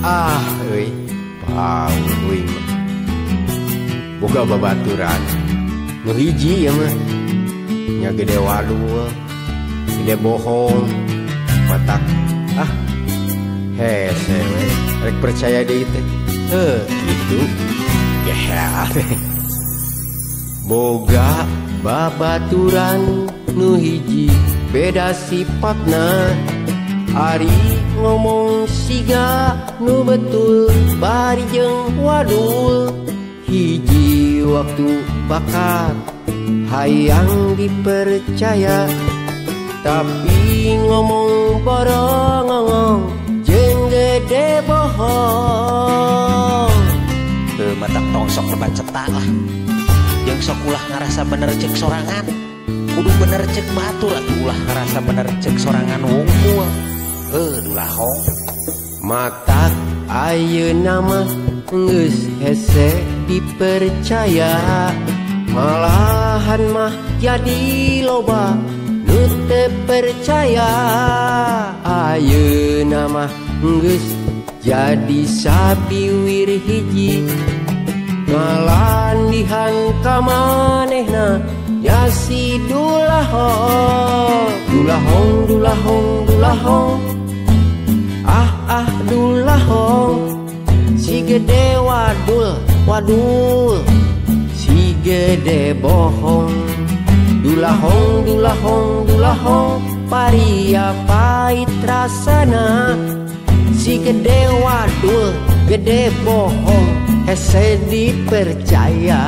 Ah euy paur euy mah. Boga babaturan nu hiji ieu mah nya gede wadul, gede bohong, matak ah hese we rek percaya deui teh. Heuh kitu gehel. Boga babaturan nu hiji beda sifatna. Ari ngomong siga nu betul bari jeung wadul. Hiji waktu bakat hayang dipercaya, tapi ngomong borong jeung gede bohong. Teu matak tong sok lebat cetak lah. Jeung sok ulah ngarasa bener cek sorangan. Kudu bener cek batur atuh ulah ngarasa bener cek sorangan wungkul. Dulahong. Matak ayeuna mah geus hese dipercaya, malahan mah jadi loba nu teu percaya. Ayeuna mah geus jadi sabiwir hiji, ngalandihan ka manehna ya si dulahong. Dulahong dulahong dulahong, ah ah dulahong. Si gede wadul wadul, si gede bohong. Dulahong dulahong dulahong, paria pahit rasana. Si gede wadul gede bohong, hese dipercaya.